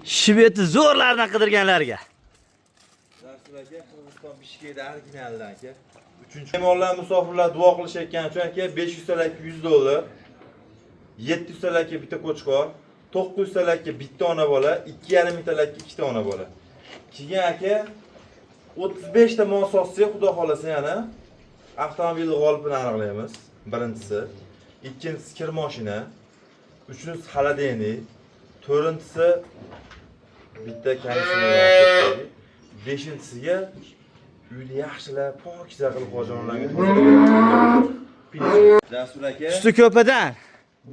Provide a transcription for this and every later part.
Shveti zo'rlardan qidirganlarga. Jasur aka, Qirg'iziston Bishkekda originaldan aka. Uchinchi mehmonlar, musofirlar duo qilishayotgan uchun aka 500 talarga 100 dollar, 700 talarga bitta qo'chqor, 900 talarga bitta ona bola, 2,5 ming talarga ikkita ona bola. Keyin aka 35 ta mol sotsak, xudo xolasa yana avtomobil g'olibini aniqlaymiz. Birinchisi, ikkinchisi kir mashina, uchinchisi холодильник, to'rtinchisi bitta konditsioner, beshinchisiga uyni yaxshilab pokiza qilib hojilarga tozalab. Jasur aka, Suti ko'pidan,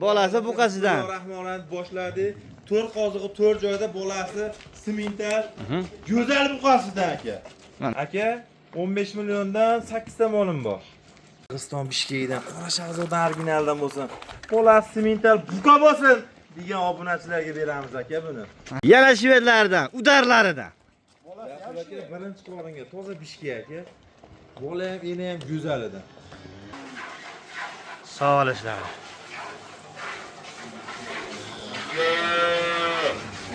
bolasi buqasidan. Rahmonani boshladi. To'rt qozig'i to'rt joyda, bolasi simintal, go'zal buqasidan aka. Mana. Aka, 15 milliondan 8 ta molim bor. Qirg'iziston Bishkekdan, Qora Shahzoda originaldan bo'lsin. Bolasi simintal buqa bo'lsin degan obunachilarga beramiz aka buni. Yana shvedlardan, udarlaridan. Jasur aka, birinchi qoringa toza Bishkek aka. Bola ham, ena ham go'zal edi. Sog'lishlari.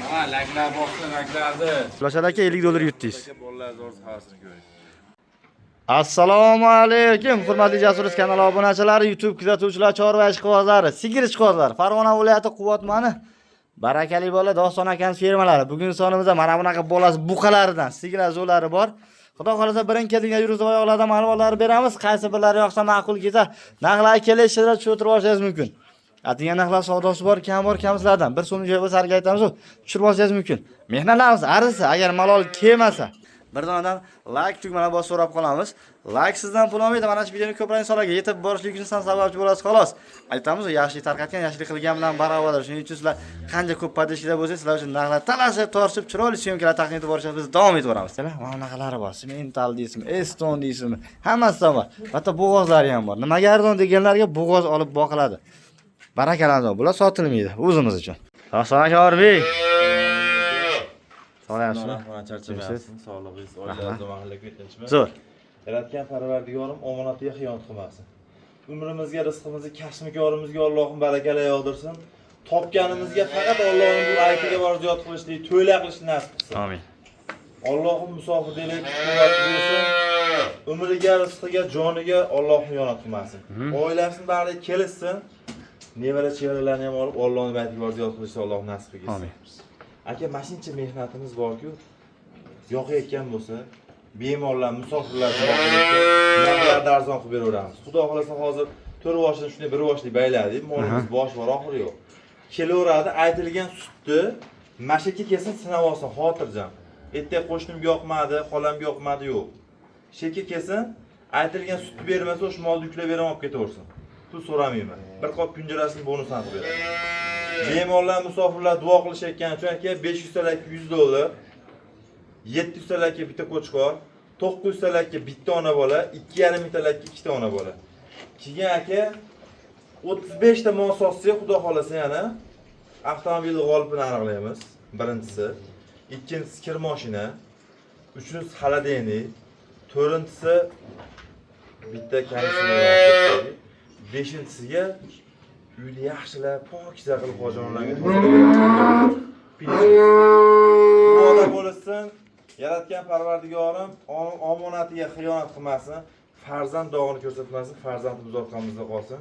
Ha, laklar boqsin, laklarni. Lashar aka 50 dollar yutdingiz. Aka, bolalar zo'r havasini ko'ring. Assalomu alaykum, hurmatli Jasur kanali obunachilari, YouTube kuzatuvchilar, chorva ishqibozlari, sigir ishqibozlari, Farg'ona viloyati Quva tumani Barakali bola Doston akamiz fermalari. Bugun sonimizda mana bunaqa bolasi buqalaridan sigir zo'lari bor. Xudo xolasa birin-ketin yurgizib oyoqlardan ma'lumotlar beramiz. Qaysi birlari yoqsa ma'qul kelsa, narxlar kelishida tushirib olishingiz mumkin. Aytilgan narxlar savdosi bor, kam bor, kamsizlardan. Bir so'm joy bo'lsa harga aytamiz, tushirib olsangiz mumkin. Mehnatlarimiz arzisa, agar malol kelmasa, bir donadan like tugmani bosib so'rab qolamiz. Like sizdan pul olmaydi. Mana shu videoni ko'proq insonlarga yetib borishligi uchun san sababchi bo'lasiz xolos. Aytamiz, yaxshilik tarqatgan, yaxshilik qilgan bilan barobardir. Shuning uchun sizlar qancha ko'p подписчик lar bo'lsa, sizlar uchun narxlar talashib, tortishib, chiroyli съёмка lar taqdim etib borishni biz davom etaveramiz. Mana bunaqalari bor. Simental deysizmi, Eston deysizmi, hammasidan bor. Hatto bo'g'ozlari ham bor. Nimaga arzon deganlarga bo'g'oz olib boqiladi. Barakalansin. Bular sotilmaydi o'zimiz uchun. Doston aka Orbek. Sog'layapsizmi? Rahmat, charchamayapsiz. Sog'lig'ingiz, oilangiz mahalla tinchmi? Zo'r. Yaratgan Parvardigorim omonatiga xiyonat qilmasin. Umrimizga, rizqimizga, kasb-korimizga Allohim barakalar yog'dirsin. Topganimizga faqat Allohning bu aytiga bor ziyod qilishlik, to'ylar qilishni nasib qilsin. Amin. Allohim musofirlik quvvat bersin. Umriga, rizqiga, joniga Alloh xiyonat qilmasin. Oilasini bari kelishsin. Nevara chevaralarni ham olib Allohning baytiga bor ziyod qilishni Alloh nasib qilsin. Amin. Aka, mashincha mehnatimiz bor-ku, yoqayotgan bo'lsa, bemorlar, musofirlar narxlarni arzon qilib beraveramiz. Xudo xolasa hozir to'rt boshini shunday bir boshli bayladik, molimiz bosh bor, oxiri yo'q. Kelaveradi, aytilgan sutni mashaka kelsin, sinab olsin, xotirjam. Ertaga qo'shnimga yoqmadi, xolamga yoqmadi, yo'q. Sheka kelsin, aytilgan sutni bermasa, o'sha molni yuklab beraman, olib ketaversin. Pul so'ramayman. Bir qop kunjarasini bonusdan qilib beraman. Bemorlar, musofirlar duo qilishayotgan uchun aka 500 talarga 100 dollar, 700 talarga bitta qo'chqor, 900 talarga bitta ona bola, 2,5 ming talarga ikkita ona bola. Keyin aka 35 ta mol sotsak, xudo xolasa yana avtomobil g'olibini aniqlaymiz. Birinchisi, ikkinchisi kir mashina, uchinchisi холодильник, to'rtinchisi bitta konditsioner, beshinchisiga uyni yaxshilab pokiza qilib hojilarga tozalab. Duoda bo'lsin. Yaratgan Parvardigorim omonatiga xiyonat qilmasin, farzand dog'ini ko'rsatmasin, farzandimiz orqamizda qolsin.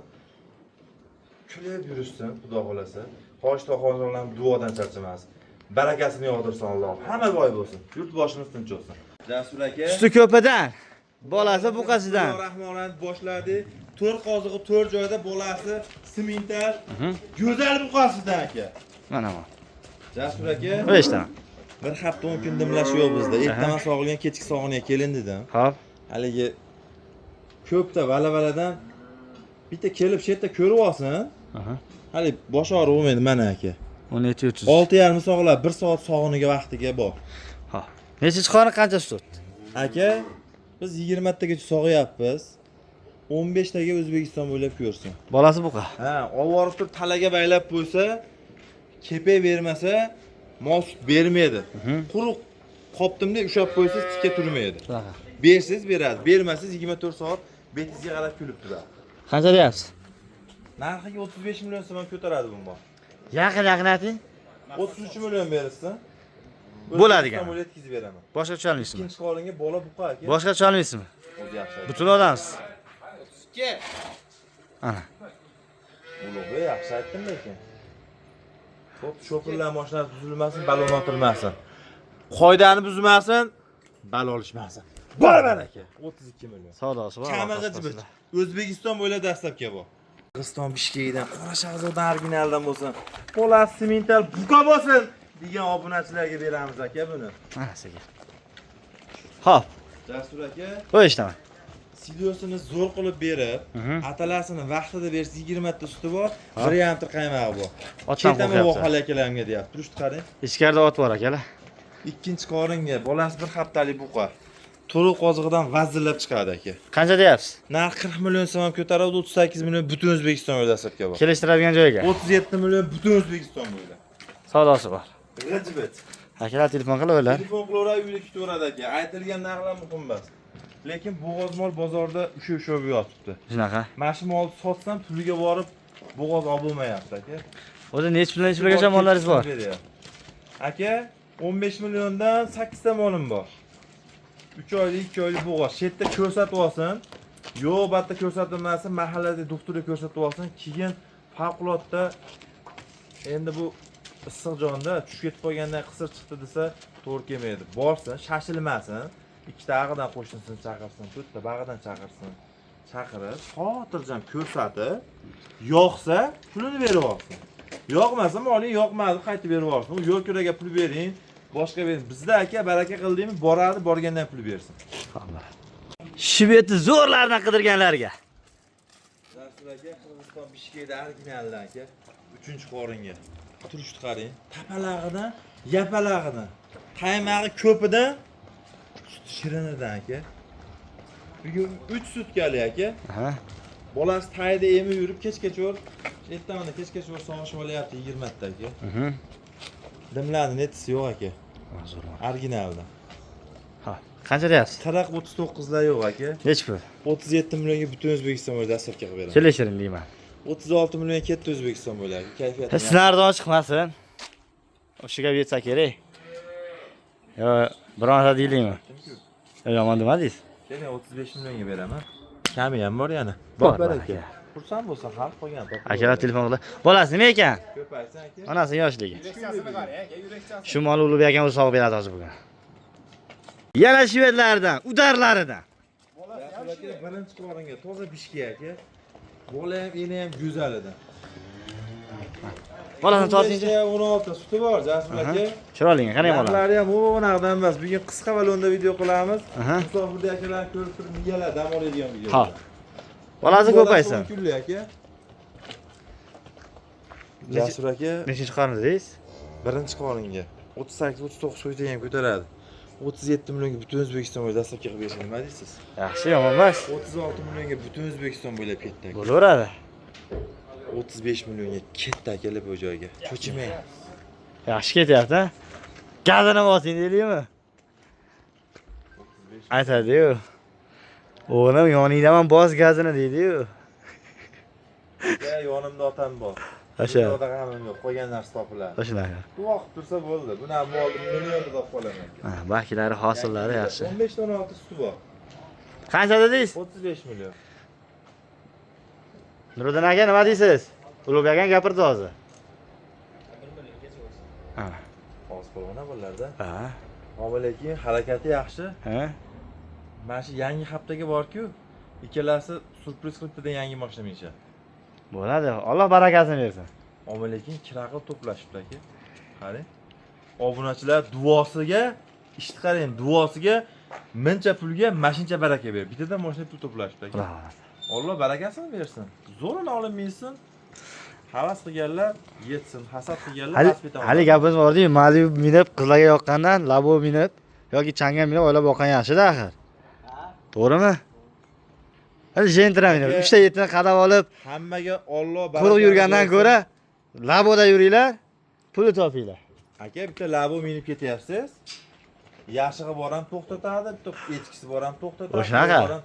Kulib yurishsin, xudo xolasa. Hoji tohonlar duodan charchamasin. Barakasini yog'dirsin Alloh. Hamma boy bo'lsin. Yurt boshimiz tinch bo'lsin. Jasur aka, Suti ko'pidan, bolasi buqasidan. Rahmonani boshladi. To'rt qozig'i to'rt joyda, bolasi simintal, go'zal buqasidan aka. Mana bu. Jasur aka, 5 ta. bir hafta 10 kun dimlash yo'q bizda. Ertaman sog'ilgan, kechki sog'inga kelin dedim. Xo'p. Haligi ko'pda vala-valadan bitta kelib shu yerda ko'rib olsin. Hali bosh og'rig'i bo'lmaydi mana aka. 17.30. 6,5 sog'lar, 1 soat sog'iniga vaqtiga bor. Xo'p. Nechinchi qorin, qancha sut? Aka, biz 20 tagacha sog'yapmiz. 15 taga O'zbekiston bo'ylab ko'rsin. Bolasi buqa. Ha, olib turib talaga baylab qo'ysa, kepak bermasa, mol sut bermaydi. Quruq qopdim deb ushlab qo'ysangiz tikka turmaydi. Shunaqa. Bersangiz beradi, bermasangiz 24 soat betingizga qarab kulib turadi. Qancha deyapsiz? Narxiga 35 million so'm ko'taradi bu mol. Yaqin yaqin ayting. 33 million berishsin. Bo'ladigan. O'zbekiston bo'ylab yetkazib beraman. Boshqa tusholmaysizmi? Ikkinchi qoringa bola buqa aka. Boshqa tusholmaysizmi? O'zi yaxshi. Butun odamsiz. 32. Ana. Ulug'bek yaxshi aytdim lekin. Xo'p, shofirlar mashinasi buzilmasin, balon otilmasin. Qoidani buzmasin, balo olishmasin. Bor baraka. 32 million. Savdosi bor. Kamig'i jibich. O'zbekiston bo'ylab dastlabki bor. Qirg'iziston Bishkekdan, Qora Shahzoda originaldan bo'lsin. Bolasi semental buqa bo'lsin degan obunachilarga beramiz aka buni. Mana sizga. Xo'p, Jasur aka, qo'y eshitaman. silyosini zo'r qilib berib, atalasini vaqtida bersa 20 ta suti bor, 1,5 litr qaymog'i bor. Otdan Ketaman qo'rqyapti. vohali akalarimga deyapti. Turishni qarang. Ichkarida ot bor akalar. Ikkinchi qoringa bolasi bir haftalik buqa. To'liq qozig'idan vazillab chiqadi aka. Qancha deyapsiz? Narx 40 million so'm ham ko'taradi, 38 million butun O'zbekiston bo'ylab dastlabki bor. Kelishtiradigan joyiga. 37 million butun O'zbekiston bo'ylab. Savdosi bor. G'ijbit. Akalar telefon qilaverlar. Telefon qilaveradi, uyda kutaveradi aka. Aytilgan narxlar muhim emas. Lekin bo'g'oz mol bozorda usha yotibdi. Shunaqa. Mana shu molni sotsam puliga borib bo'g'oz olib bo'lmayapti aka. O'zi necha puldan necha pulgacha mollaringiz bor? Aka, 15 milliondan 8 ta molim bor. 3 oylik, 2 oylik bo'g'oz. Shu yerda ko'rsatib olsin. Yo'q, batta ko'rsatilmasin, mahallada doktorga ko'rsatib olsin. Keyin favqulodda endi bu issiq jonda tushib ketib qolgandan qisir chiqdi desa to'g'ri kelmaydi. Borsin, shashilmasin. Ikkita ag'idan qo'shnisini chaqirsin, to'rtta bag'idan chaqirsin. Chaqirib, xotirjam ko'rsatib, yoqsa pulini berib olsin. Yoqmasa moling yoqmadi, qaytib berib olsin. U yo'l kiraga pul bering, boshqa bering. Bizda aka baraka qildingmi, boradi, borgandan pul bersin. Shibetni zo'rlardan qidirganlarga. Rasul aka, Qirg'iziston Bishkekda originaldan aka. 3-qoringa. Turishni qarang. Tapalag'idan, yapalag'idan, qaymog'i ko'pidan, suti shirinidan aka. Bugun 3 sutkali aka. Aha. Bolasi tayida emib yurib kechgacha ertaman kechgacha sog'ishib olyapti 20 ta aka. Dimlarni netisi yo'q aka. Zo'r. Originalda. Ha, qancha deyapsiz? 40 39lar yo'q aka. Necha pul? 37 millionga butun O'zbekiston bo'ylab dastlabki qilib beraman. Kelishiring deyman. 36 millionga ketdi O'zbekiston bo'ylab. Kayfiyati. Sinardan chiqmasin. O'sha gap yetsa kerak. Yo, bironta deylikmi? Yo, yomon demadingiz. Keling 35 millionga beraman. Kami ham bor yana. Bor, Bor bor aka. aka. Xursand bo'lsa xalq qolgan. Akalar telefon qildi. Bolasi nima ekan? Ko'paysin aka. Onasi yoshligi. Yurakchasini qarang aka, yurakchasini. Shu mol Ulug'bek akam o'zi sog'ib beradi hozir bugun. Yana shvedlardan, udarlaridan. Rasul aka birinchi qoringa toza Bishkek aka. Bola ham, ena ham go'zal edi. Bolasini tortingchi. 16 suti bor Jasur aka. Chiroyli, qarang bolani. Narxlari ham u unaqdan emas. Bugun qisqa balonda video qilamiz. Aha. Musofirda akalarni ko'rib turib miyalar dam oladigan video. Ha. Bolasi ko'paysin. Bolasi 10 kunlik aka. Jasur aka Nechinchi qorin deysiz? birinchi qoringa 38-39 qo'ysa ham ko'taradi. 37 millionga butun O'zbekiston bo'ylab dastlabki qilib bersa nima deysiz? Yaxshi, yomon emas. 36 millionga butun O'zbekiston bo'ylab ketdi. aka. Bo'laveradi. 35 millionga ketdi akalar bu joyga. Cho'chimang. Yaxshi ketyapti, ha? Gazini bosing deylikmi? Aytadi-yu. O'g'lim yoningdaman bos gazini deydi-yu. Aka, yonimda otam bor. O'sha. Dunyoda g'amim yo'q, qolgan narsa topiladi. Shunaqa. Duo qilib tursa bo'ldi. Buni ham molni millionda topib qolaman. Ha, bakilari, hosillari yaxshi. 15 dan 16 suti bor. Qancha dedingiz? 35 million. Nuriddin aka nima deysiz? Ulug'bek akam gapirdi hozir. Ha. Hozir polvon bolalarda. Ha. Ammo lekin harakati yaxshi. Ha? Mana shu yangi haftaga bor-ku, ikkalasi syurpriz qilib bitta yangi mashina minishadi. Bo'ladi. Alloh barakasini bersin. Ammo lekin kira qilib to'plashibdi aka. Qarang. Obunachilar duosiga, ishni qarang, duosiga mincha pulga mashincha baraka ber. Bittadan mashina pul to'plashibdi aka. Xudo xohlasa. Alloh barakasini bersin. Zo'rini olib minsin. Havas qilganlar yetsin, hasad qilganlar Hali nasib etadi. hali gapimiz bor-ku, Malibu minib qizlarga yoqqandan Labo minib yoki Changan minib oila boqqan yaxshi-da axir. To'g'rimi? Hali Gentra minib, Aka. 3 ta 7 ni qadab olib, Hammaga Alloh quruq barakasini yurgandan bersin. ko'ra Laboda yuringlar, puli topinglar. Aka, bitta Labo minib ketyapsiz. Yaxshig'i bor ham to'xtatadi, bitta echkisi bor ham to'xtatadi. O'shanaqa. Bor ham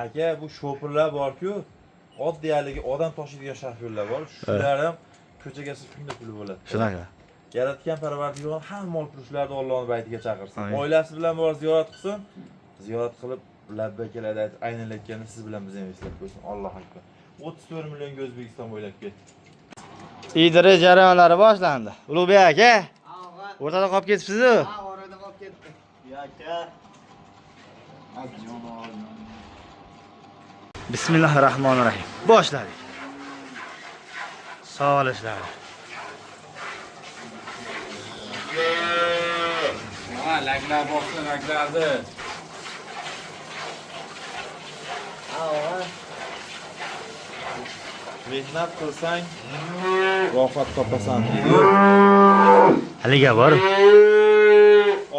Aka, bu shopirlar bor-ku, oddiy haligi odam toshiydigan shofyorlar bor. Shular ham ko'chaga siz kunda puli bo'ladi. Shunaqa. Yaratgan Parvardigor hamma mol pullarni Allohning baytiga chaqirsin. Amin. Oilasi bilan borib ziyorat qilsin. Ziyorat qilib labbakalarni aytib aynilayotganini siz bilan biz ham eslab qo'ysin. Allohu akbar. 34 millionga O'zbekiston bo'ylab ketdi. Iydirish jarayonlari boshlandi. Ulug'bek aka, o'rtada qolib ketibsiz-ku. Ha, orada qolib ketdi. Bismillahirrahmanirrahim. Boshladik. Sog'ilishlar. Ha, laklar boqsin, laklarni. Mehnat qilsang rohat topasan deydi. Haligi bor.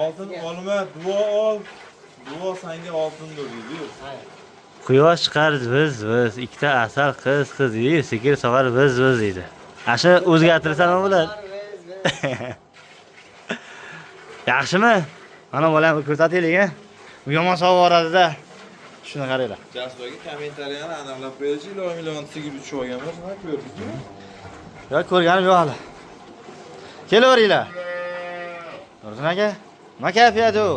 Oltin olma, duo ol. Duo senga oltindir deydi. Quyosh chiqar viz viz, ikkita asal qiz qiz deydi, sigir sog'ar viz viz deydi. Asha o'zgartirsa nima bo'ladi? Yaxshimi? Mana bolam ko'rsataylik, a? Bu yomon sog'ib yuboradi-da. Shuni qaranglar. Jasur aka kommentariyani aniqlab qo'yaylik. Ilohi million sigir uchib olgan bo'lsa, nima ko'rdingizmi? Yo'q, ko'rganim yo'q hali. Kelaveringlar. Nurdin aka, nima kayfiyat u?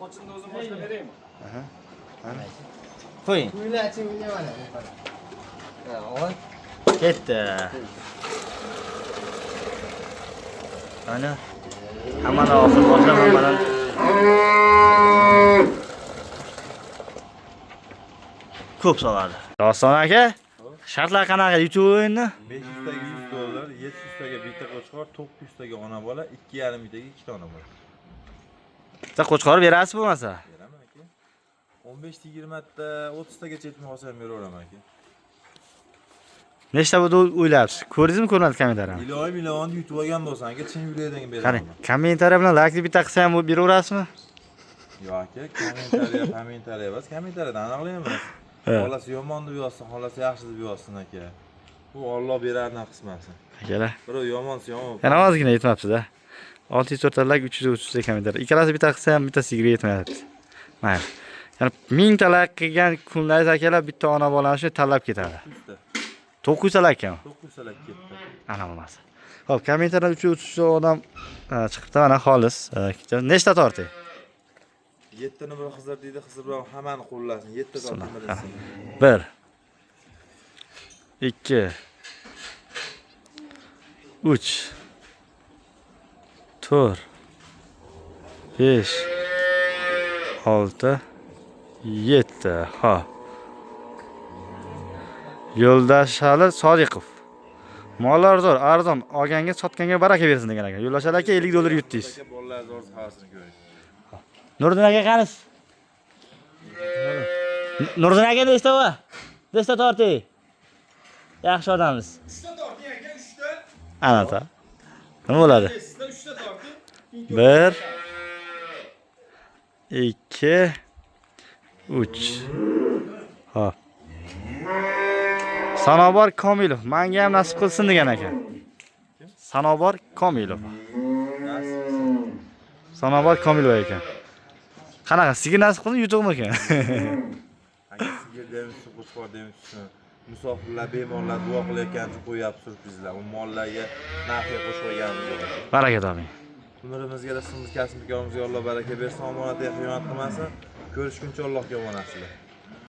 Qo'chinni o'zim boshlab beraymi? Qo'ying. Ketdi. Ana. Hammadan oxir boshlab hammadan ko'p soladi. Doston aka, shartlar qanaqa YouTube o'yinni? 500 taga 100 dollar, 700 taga bitta qo'chqor, 900 taga ona bola, 2,5 mingtaga ikkita ona bola. Bitta qo'chqor berasiz bo'lmasa. Beraman aka. 15 ta 20 ta, 30 tagacha yetmay qolsa ham beraveraman aka. Nechta bu o'ylayapsiz? Ko'rdingizmi, ko'rmadi kommentariyani? Ilohi millionni yutib olgan bo'lsang aka, chin yurakdan Qarang, beraman. kommentariya bilan laykni bitta qilsa ham beraverasizmi? Yo'q aka, kommentariya, kommentariya emas, kommentariyada aniqlaymiz. He. Xolasi yomon deb yozsin, xolasi yaxshi deb yozsin aka. Bu Alloh berardan qismasi. Akalar, Birov yomonsi yomon. yana ozgina yetmabsiz-a. 604 ta layk, 333 ta kommentariya. Ikkalasi bitta qilsa ham bitta sigirga yetmayapti. Mayli. Ya'ni 1000 ta layk qilgan kunlaringiz akalar bitta ona bolani shu tanlab ketadi. 900 ta, 900 ta layk ham. 900 ta lak ketdi. Ana bo'lmasa. Xo'p, kommentariyada 333 ta odam chiqibdi, mana xolis. Nechta torting? Yettini bir Xizr deydi, Xizr bilan hammani qo'llasin. Yetti Bismillah. tortib birinchisi. 1 2 3 4 5 6 7. Ha. Yo'ldoshali Sodiqov. Mollar zo'r, arzon, olganga sotganga baraka bersin degan ekan. Yo'ldoshali aka 50 dollar yutdingiz. Aka bolalar orzu havasini ko'ring. Nurdin aka qanisi? Nurdin aka nechta va? Nechta torting? Yaxshi odammiz. 3 ta torting aka, 3 ta. Ana ta. Nima bo'ladi? Sizda 3 ta torting. 1 2 3. Hop. Sanobor Komilov menga ham nasib qilsin degan ekan. Sanobor Komilov. Nasib qilsin. Sanobor Komilov ekan. Qanaqa sizga nasib qilsin yutug'mikan? Aka sigirda ham tushsin, qo'chqorda ham tushsin. Musofirlar, bemorlar duo qilayotgan uchun qo'yapti syurprizlar. U mollarga narxiga qo'shib qo'yganmiz. Baraka toping. Umrimizga, rizqimiz, kasb-korimizga Alloh baraka bersin, omonatiga xiyonat qilmasin. Ko'rishguncha Allohga omonatsizlar.